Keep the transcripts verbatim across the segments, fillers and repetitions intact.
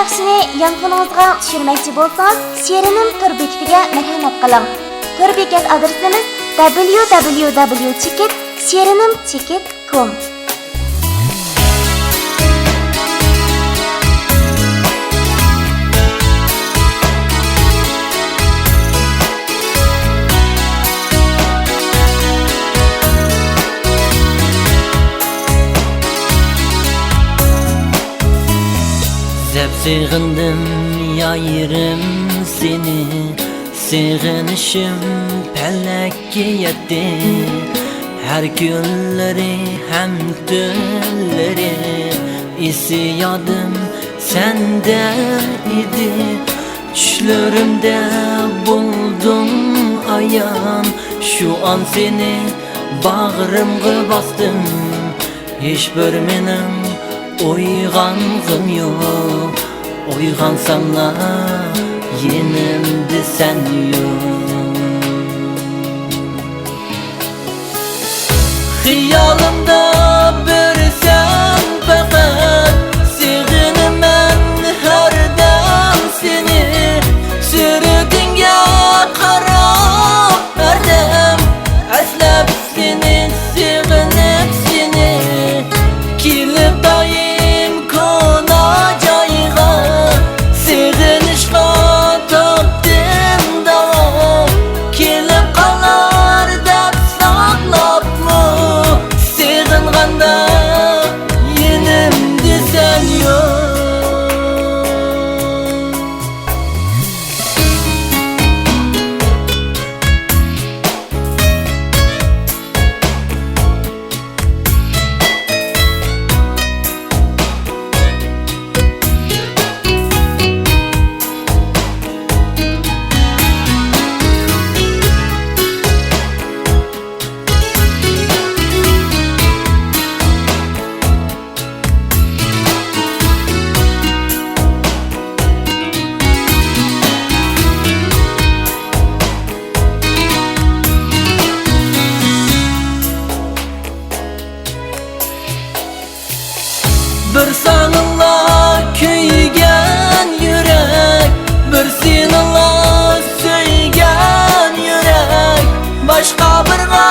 ناخشىنى يانفونىڭىزغا چۈشۈرمەكچى بولسىڭىز، شېرىنىم تور بېكىتىگە مەرھەمەت قىلىڭ. تور بېكەت ئادرېسىمىز دابليۇ دابليۇ دابليۇ چېكىت شېرىنىم چېكىت كوم. زەپ سېغىندىم يايرىم سېنى، سېغىنىشىم پەلەككە يەتتى. ھەر كۈنلىرى ھەم تۈنلىرى ئېسىيادىم سەندە ئىدى. چۈشلىرىمدە بولدۇڭ ئايان، شۇ ئان سېنى باغرىمغا باستىم. ھېچبىر مېنىڭ ئويغانغۇم يوق، ئويغانساملا يېنىمدا سەن يوق. خىيالىمدا بىرسەن پەقەت، سېغىنىمەن ھەردەم سېنى. سۈرىتىڭگە قاراپ ھەردەم، ئەسلەپ سېنى، سېغىنىپ سېنى، كېلىپ دائىم كونا جايغا. سېغىنىشقا تاپتىم داۋا، كېلىپ قالار دەپ ساقلاپمۇ، سېغىنغاندا يېنىمدا سەن يوق. بىر ساڭىلا كۆيگەن يۈرەك، بىر سېنىلا سۆيگەن يۈرەك، باشقا بىرغا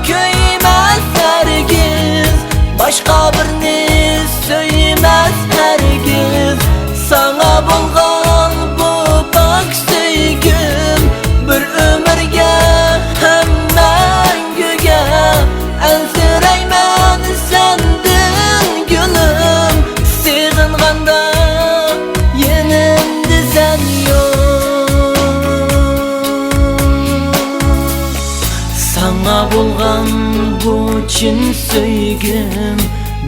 كۆيمەس ھەرگىز، باشقا بىرنى سۆيمەس ھەرگىز. ساڭا بولغان بۇ پاك سۆيگۈم بىر ئۆمۈرگە ھەم مەڭگۈگە. ئەنسىرەيمەن سەندىن گۈلۈم، سېغىنغاندا يېنىمدا سەن يوق. ساڭا بولغان بۇ چىن سۆيگۈم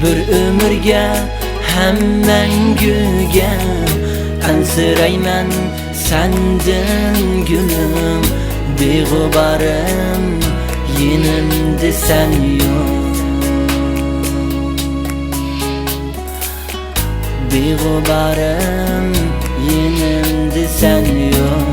بىر ئۆمۈرگە ھەم مەڭگۈگە. ئەنسىرەيمەن سەندىن گۈلۈم، بىغۇبارىم يېنىمدا سەن يوق. بىغۇبارىم يېنىمدا سەن يوق.